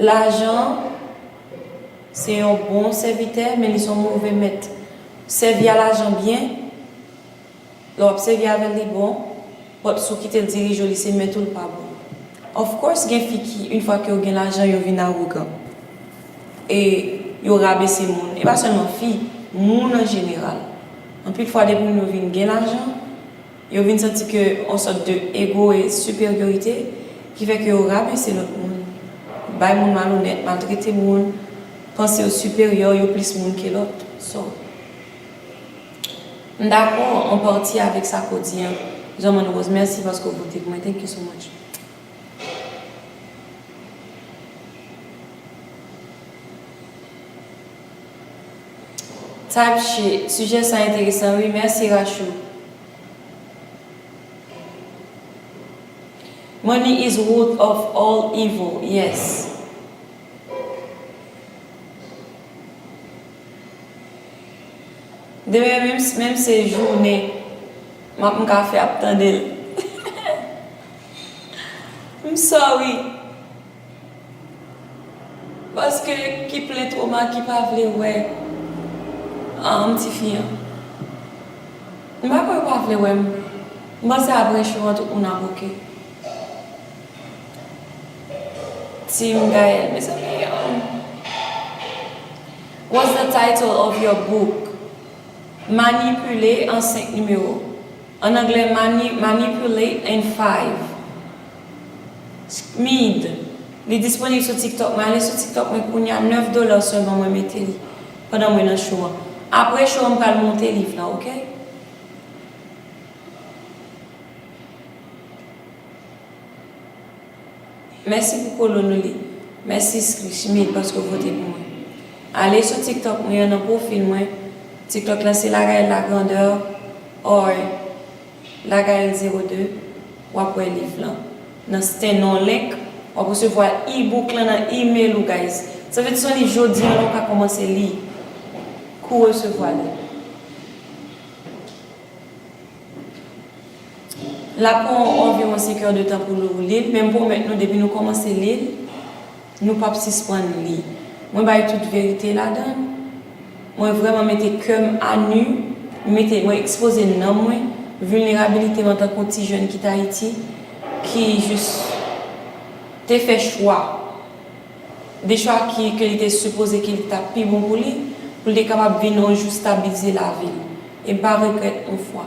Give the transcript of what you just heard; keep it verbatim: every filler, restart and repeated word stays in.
Lajan se yon bon sèvitè, men li se yon move mèt. Sèvi a lajan byen, lè w ap sèvi avè l, li bon, but si w kite l dirije w, li se mèt ou, l pa bon. Of course, gen fi ki, yon fwa ke yo gen lajan, yo vin awogan. E yo rabese moun. E pa sèlman fi, moun an jeneral. Anpil fwa, depi moun yo vin gen lajan, yo vin santi ke yon sòt de ego e siperyorite ki fè ke yo rabese lòt moun, bay moun malonèt, maltrete moun, panse yo siperyè, yo plis moun ke lòt. So, m dakò an pati avèk sa ke w di an. German Rose, mèsi paske w vote pou mwen. Thank you so much. Type shit. Sijè sa enteresan, wi. Mèsi, Rachou. Money is root of all evil. Yes. Demen, menm, menm se jounen, m ap, m ka fè ap tande l. M sorry. Paske ki plen twoma ki pa vle wè, um, tifi an. M pa kwè yo pa vle wè m. M panse apre show an tout moun ap oke. Team Gaël, mezanmi, um, what's the title of your book? Manipile an senk nimewo. An anglè, mani-, Manipulate in five. Mid. Li disponib sou TikTok. Mwen ale sou TikTok mwen kounye a, nèf dola sèlman mwen mete li pandan mwen nan show an. Apre show an, m pral monte liv la, oke? Mèsi pou kolo nou li. Mèsi Schmidt paske w vote pou mwen. Ale sou TikTok mwen an, nan pwofil mwen. TikTok lan se Lagaël Lagrandeur or Lagaël zewo de. W ap wè liv lan. Nan scan yon link, w ap resevwa e-book lan nan email ou, guys. Sa vle di se yon liv jodi an la ou ka kòmanse li. Kou resevwa li. L ap pran anviwon senk è de tan pou nou li l, men m pwomèt nou, depi nou kòmanse li l, nou p ap sispann li. Mwen bay tout verite ladan l. Mwen vrèman mete kè m a nu, mete, mwen ekspoze nanm mwen, vilnerabilite m antanke yon ti jèn ki t Ayiti, ki jis te fè chwa. De chwa ki, ke li te sipoze ke li t ap pi bon pou li, pou li te kapab vin yon jou stabilize lavi l. E m pa regrèt yon fwa.